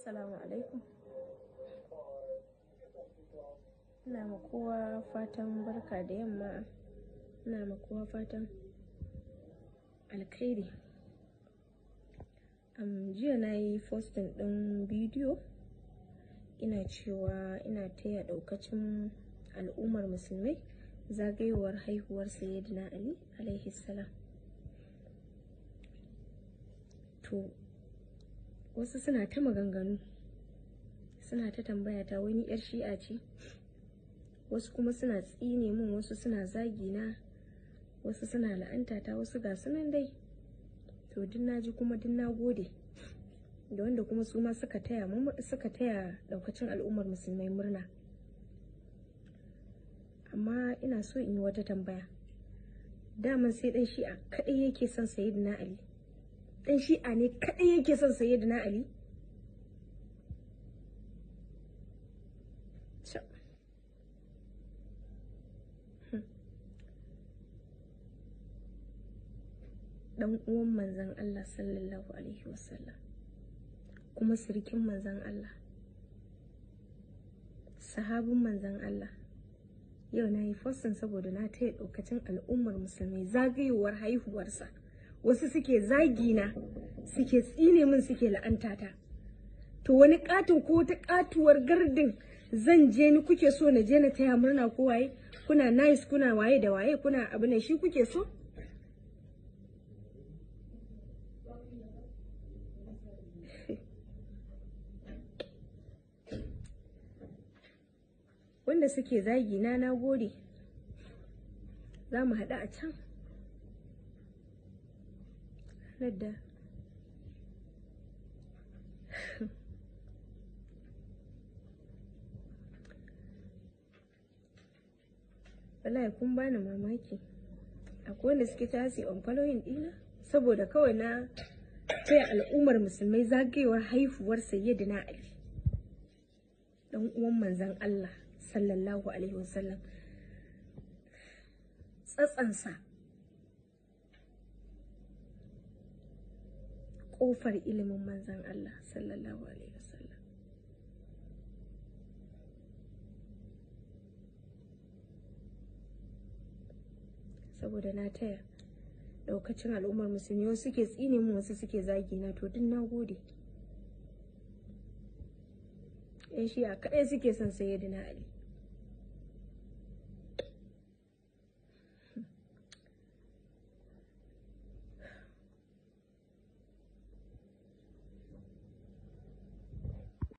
Assalamu alaikum. Ina ma kowa fatan barka da yamma. Ina ma kowa fatan alkhairi. Jiya na yi posting ɗin bidiyo. Ina cewa ina taya ɗaukacin al'ummar musulmai zagayowar haihuwar Sayyidina Ali alaihi salam. To, wasu suna ta maganganu, suna ta tambaya ta wani yar shi'a ce, wasu kuma suna tsine min, wasu suna zagi na, wasu suna la'anta ta, wasu ga sunan dai. To duk naji kuma duk na gode da wanda kuma su ma suka taya suka taya daukacin al'ummar musulmai murna. Amma ina so in yi wata tambaya. Daman sai dan shi'a kadai yake son Sayyidina Ali. Dan shi'a ne kadai yake son Sayyidina Ali. Dan uwan manzon Allah sallallahu alaihi wasallam, kuma sirikin manzon Allah, sahabin manzon Allah. Yau na yi posting saboda na taya daukacin al'ummar musulmai zagayowar haihuwarsa. Wasu suke zagi na, suke tsine min, suke la'anta ta. To wani katin ko wata katuwar gardin zan je ni kuke so na je na taya murna ko waye? Kuna nice, kuna waye da waye, kuna abu ne shi kuke so? Wanda suke zagi na, na gode. Za mu haɗu a can. Da wallahi kun bani mamaki. Akwai wanda suke tasi on following dina saboda kawai na taya al'ummar musulmai zagayowar haihuwar Sayyidina Ali, dan uwan manzon Allah sallallahu alaihi wasallam. Tsatsansa kofar ilimin manzon Allah sallallahu alaihi wasallam. Saboda na taya daukacin al'ummar musulmi, wasu suke tsine mu, wasu suke zagi na. To duk na gode. Yan shi'a kadai suke son Sayyidina Ali.